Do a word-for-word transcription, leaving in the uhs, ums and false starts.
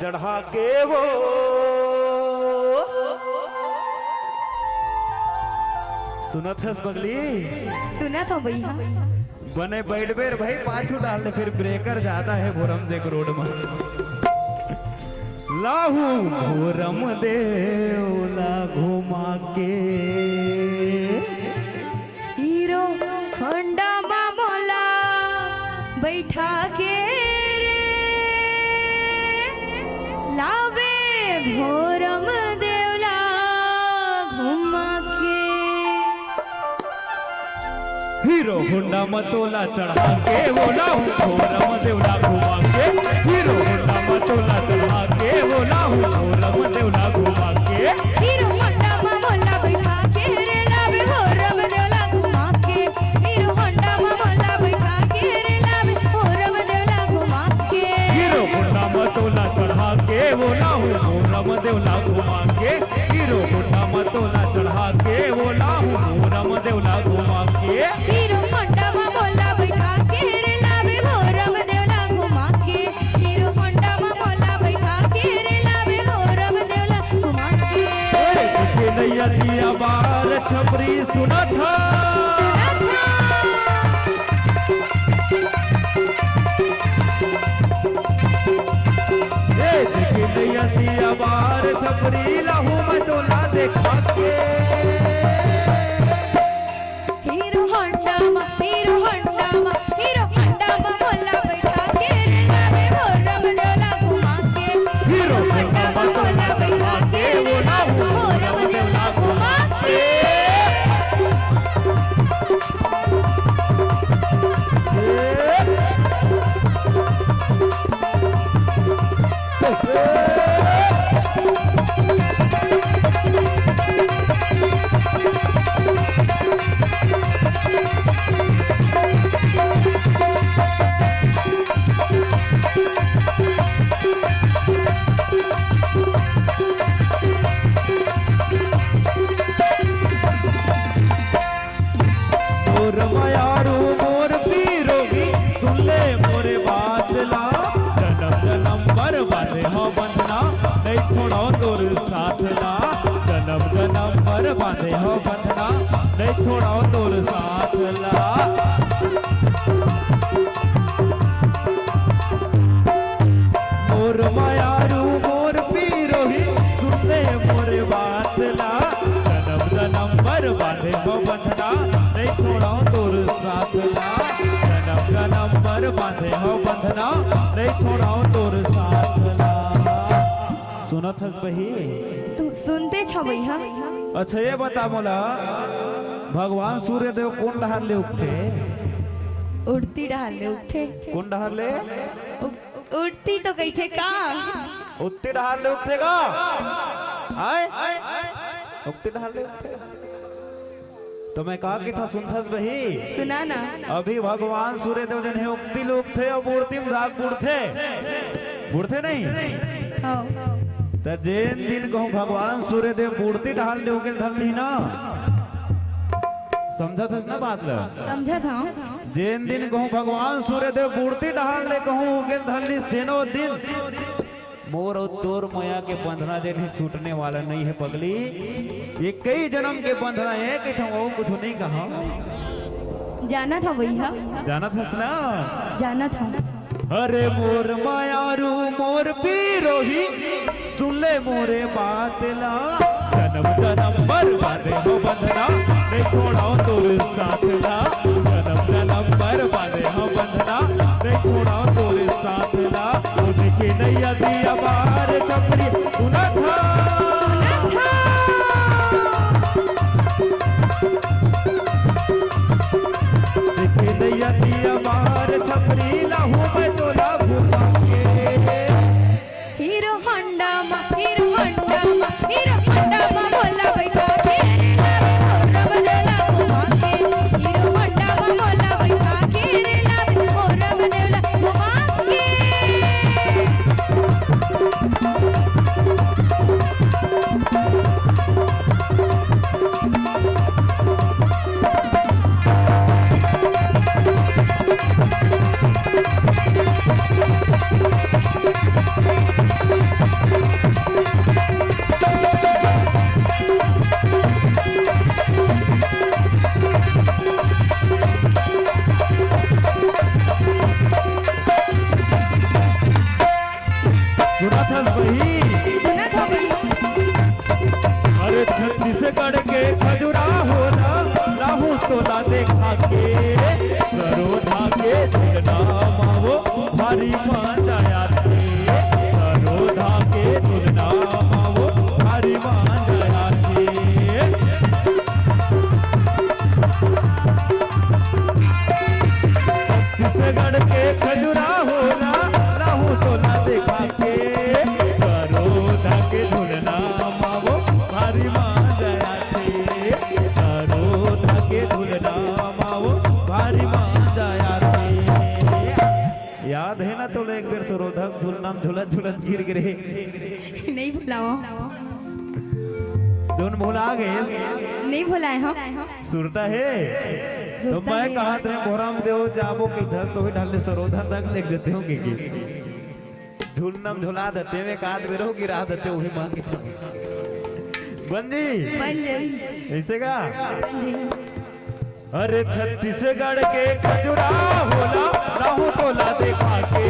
चढ़ा के वो। सुनत हस पगली? सुनत हो भैया। बने बैठ बेर भाई, पाछू डाल दे, फिर ब्रेकर जादा हे भोरम देव रोड में। लाहू भोरम देव ला घुमा के। हीरो होंडा मा मोला बैठा के रे, लावे भोरम देव ला घुमा के। हीरो होंडा म तोला चढ़ा के, वो लाहू भोरम देव ला घुमा के। हीरो होंडा म तोला चढ़ा के, वो लाहू भोरम देव ला घुमा के। हीरो होंडा मा मोला बैठा के रे, लावे भोरम देव ला घुमा के। हीरो होंडा मा मोला बैठा के रे, लावे भोरम देव ला घुमा के। हीरो होंडा म तोला चढ़ा के, वो लाहू भोरम देव ला घुमा के। हीरो होंडा म तोला चढ़ा के, वो लाहू भोरम देव ला घुमा के। हीरो होंडा मा मोला बैठा के रे, लावे भोरम देव ला घुमा के। हीरो होंडा मा मोला बैठा के रे, लावे भोरम देव ला घुमा के। ए, देखे नैया दिया बार छपरी सुनत हा। सुनत हा। ए, देखे नैया दिया बार छपरी लाहू मैं तोला देखा के। हीरो होंडा मा, हीरो होंडा मा, हीरो होंडा मा मोला बैठा के रे, लावे भोरम देव ला घुमा के। हीरो होंडा मा मोला बैठा के रे, लावे भोरम देव ला घुमा के। मोर मयारू मोर पीरोही, सुन ले मोरे बात ला। जनम जनम बर बांधे हो बंधना, नहीं छोड़ो तोर साथ ला। जनम जनम बर बांधे हो बंधना, नहीं छोड़ो तोर साथ ला। मोर मयारू मोर पीरोही, सुन ले मोरे बात ला। जनम जनम बर बांधे हो बंधना, नहीं छोड़ो तोर साथ ला। जनम जनम बर बांधे हो बंधना, नहीं छोड़ो तोर साथ ला। सुनत हस बही? तू सुनते छवई हा? अच्छा, ये बता मोला, भगवान सूर्यदेव कोन डहार ले उगथे? उड़ती डहार ले उगथे। कोन डहार ले? उ-, उड़ती तो कहिथे का? उत्ती डहार ले उगथे का? आय? उत्ती डहार ले उगथे। तो मैं का किथा सुनथस बही? सुना ना। अभी भगवान सूर्यदेव जन हे उगती ले उगथे अउ बुड़ती म जाके बुड़थे। बुड़थे नहीं? हाँ। त जेन दिन कहूँ भगवान सूर्यदेव बुड़ती डहार ले उगे ल धरही ना, समझत हस ना बात ल? समझत हूँ। जेन दिन कहूँ भगवान सूर्यदेव बुड़ती डहार ले कहूँ उगे ल धरलिस, तेनो दिन मोर अउ तोर मया के बंधना जेन हे छूटने वाला नहीं है पगली। ये कई जनम के बंधना है कि तुम अउ कुछ नहीं कहा। जानत हव भैया। जानत हस ना? जानत हव। अरे मोर मयारू मोर पीरोही, सुन ले मोरे बात ला। जनम जनम बर बांधे हो बंधना, नहीं छोड़ो तोर साथ ला। जनम जनम बर बांधे हो बंधना, नहीं छोड़ो तोर साथ ला। ओ देखे नैया दिया बार छपरी सुनत हा। देखे नैया दिया बार छपरी लाहू मैं तोला घुमा के। हीरो होंडा मा, हीरो होंडा मा, हीरो होंडा मा मोला बैठा के रे लावे भोरम देव ला घुमा के। हीरो होंडा मा मोला बैठा के रे लावे भोरम देव ला घुमा के। देखा के सरोधा के झुलना मावो भारी मजा आथे। सरोधा के झुलना मावो भारी मजा आथे। छत्तीसगढ़ के खजुरा होला, राहू टोला देखा के सरोधा के झुलना मावो भारी मजा आथे। सरोधा के झुलना मावो भारी मजा आथे। याद हे ना तोला एक बेर सरोधा झुलना म झुलत झुलत गिर गे रहे? नहीं भुलाओ। धुन भुला गे? नहीं भुलाए हो। सुरता हे? तो सुरता मैं हे। कहत रहे भोरम देव जाबो के धस तो भी ढाले सरोधा तक लेग जते होंगे कि झुलना म झुला देते, एक आध बेर हो गिरा देते, वही मांगे। बन जी? बन जी। ऐसे का? बन जी। अरे छत्तीसगढ़ के खजुरा होला, राहू टोला देखा के।